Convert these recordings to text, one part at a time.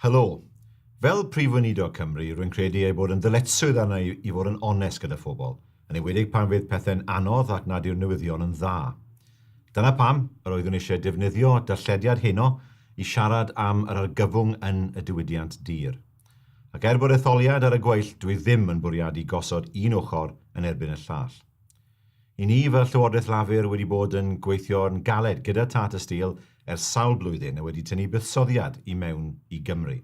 Helo. Fel Prif Weinidog Cymru, rwy'n credu ei bod yn ddyletswydd arna i i fod yn onest gyda phobl, yn enwedig pan fydd pethau'n anodd ac nad yw'r newyddion yn dda. Dyna pam yr oeddwn eisiau defnyddio darllediad heno i siarad am yr argyfwng yn y diwydiant dur. Ac er bod etholiad ar y gweill, dwi ddim yn bwriadu gosod un ochr yn erbyn y llall. I ni fel Llywodraeth Lafur wedi bod yn gweithio'n galed gyda Tata Steel ers sawl blwyddyn a wedi tynnu buddsoddiad i mewn i Gymru.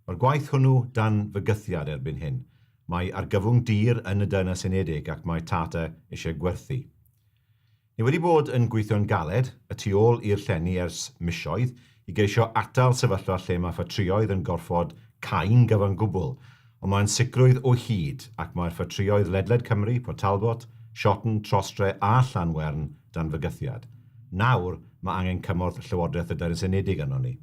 Mae'r gwaith hwnnw dan fygythiad erbyn hyn. Mae argyfwng dur yn y Deyrnas Unedig ac mae Tata eisiau gwerthu. Ni wedi bod yn gweithio'n galed y tu ôl i'r llenni ers misoedd i geisio atal sefyllfa lle mae ffatrïoedd yn gorfod cau'n gyfan gwbl, ond mae ansicrwydd o hyd ac mae'r ffatrïoedd ledled Cymru, Port Talbot, Shotton, Trostre a Llanwern dan fygythiad. Nawr mae angen cymorth Llywodraeth y Deyrnas Unedig arnon ni.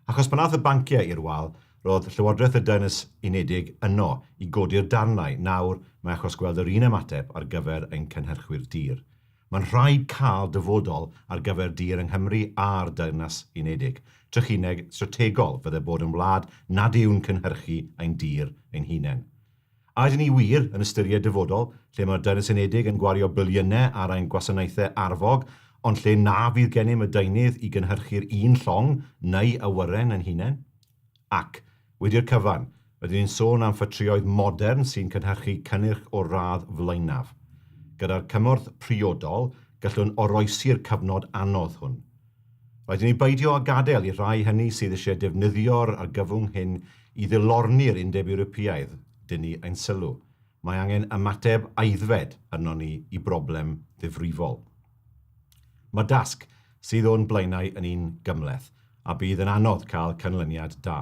Achos pan aeth y banciau i'r wal, roedd Llywodraeth y Deyrnas Unedig yno i godi'r darnau, nawr mae achos gweld yr un ymateb ar gyfer ein cynhyrchwyr dur. Mae'n rhaid cael dyfodol ar gyfer dur yng Nghymru a'r Deyrnas Unedig. Trychineb strategol fydde bod yn wlad nad yw'n cynhyrchu ein dur ein hunain. A ydyn ni wir yn ystyried dyfodol lle mae'r Deyrnas Unedig yn gwario biliynau ar ein gwasanaethau arfog ond lle na fydd gennym y deunydd i gynhyrchu'r un llong neu awyren ein hunain? Ac, wedi'r cyfan, rydyn ni'n sôn am ffatrïoedd modern sy'n cynhyrchu cynnyrch o'r radd flaenaf. Gyda'r cymorth priodol, gallwn oroesi'r cyfnod anodd hwn. Rhaid i ni beidio â gadael i'r rhai hynny sydd eisiau defnyddio'r argyfwng hyn i ddilorni'r Undeb Ewropeaidd dynnu ein sylw. Mae angen ymateb aeddfed arnon ni i broblem ddifrifol. Mae'r dasg sydd o'n blaenau yn un gymhleth, a bydd yn anodd cael canlyniad da.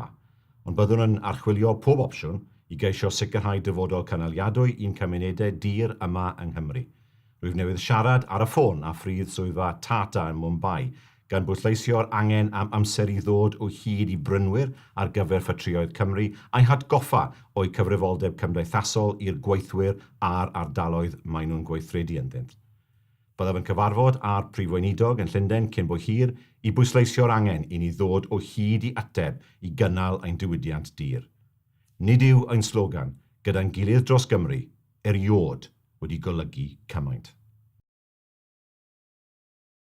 Ond byddwn yn archwilio pob opsiwn i geisio sicrhau dyfodol cynaliadwy i'n cymunedau dur yma yng Nghymru. Rwyf newydd siarad ar y ffôn â phrif swyddfa Tata yn Mumbai, gan bwysleisio'r angen am amser i ddod o hyd i brynwyr ar gyfer ffatrïoedd Cymru a'i hatgoffa o'u cyfrifoldeb cymdeithasol i'r gweithwyr a'r ardaloedd maen nhw'n gweithredu ynddynt. Byddaf yn cyfarfod â'r Prif Weinidog yn Llundain cyn bo hir i bwysleisio'r angen i ni ddod o hyd i ateb i gynnal ein diwydiant dur. Nid yw ein slogan, 'Gyda'n gilydd dros Gymru', erioed wedi golygu cymaint.